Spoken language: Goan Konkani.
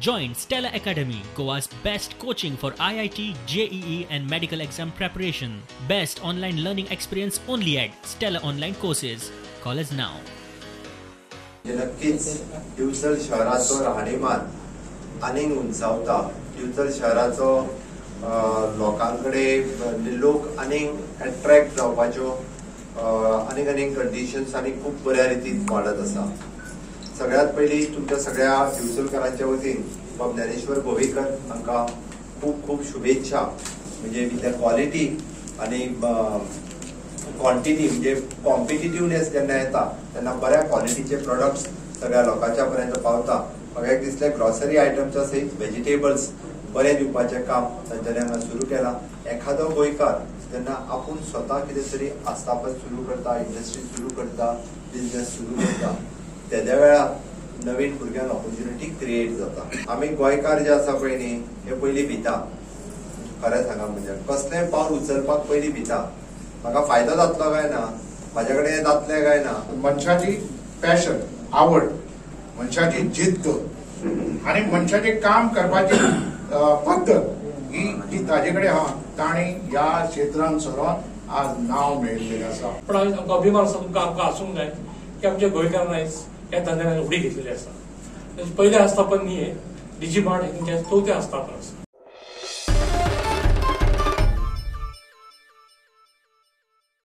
Join Stella Academy, Goa's best coaching for IIT, JEE and medical exam preparation. Best online learning experience only at Stella Online Courses. Call us now. नक्कीच दिवचल शहराचो राहणीमान आनीक उंचावता. दिवचल शहराचो लोकां कडेन लोक आनीक एट्रॅक्ट जावपाच्यो आनीक आनीक कंडिशन्स आनी खूब बऱ्या रितीन वाडत आसा. सगळ्यात पयलीं तुमच्या सगळ्या दिवचलकारांच्या वतीन बाब ज्ञानेश्वर गोवेकर हांकां खूब खूब शुभेच्छा. म्हणजे विथ the quality आनी क्वॉन्टिटी, म्हणजे कॉम्पिटिटिवनेस जेन्ना येता तेन्ना बऱ्या क्वॉलिटीचे प्रोडक्ट्स सगळ्या लोकांच्या पर्यंत पावता. म्हाका एक दिसलें ग्रॉसरी आयटमच्या सयत व्हेजिटेबल्स बरें दिवपाचें काम तांच्यांनी हांगा सुरू केलां. एखादो गोंयकार जेन्ना आपूण स्वता कितें तरी आस्थापन सुरू करता, इंडस्ट्री सुरू करता, बिजनेस सुरू करता, तेद्या वेळार नवीन भुरग्यांक ऑपॉर्च्युनिटी क्रिएट जाता. आमी गोंयकार जे आसा पळय न्ही, हे पयलीं भिता. खरें सांगा म्हणजे कसलेंय पावल उचलपाक पयलीं भिता. म्हाका फायदो जातलो काय ना, म्हाज्या कडेन जातलें काय ना. मनशाची पॅशन, आवड, मनशाची जिद्द आनी मनशाचें काम करपाची पद्दत ही जी ताजे कडेन आहा, तांणी ह्या क्षेत्रांत सरोन आज नांव मेळिल्लें आसा. पण आमकां अभिमान आसा, तुमकां आमकां आसूंक जाय की आमच्या गोंयकारान आयज ह्या धंद्यान उडी घेतलेली आसा. पयलें आस्थापन न्ही, हें डिजीमार्ट हें तुमचें चवथें आस्थापन आसा.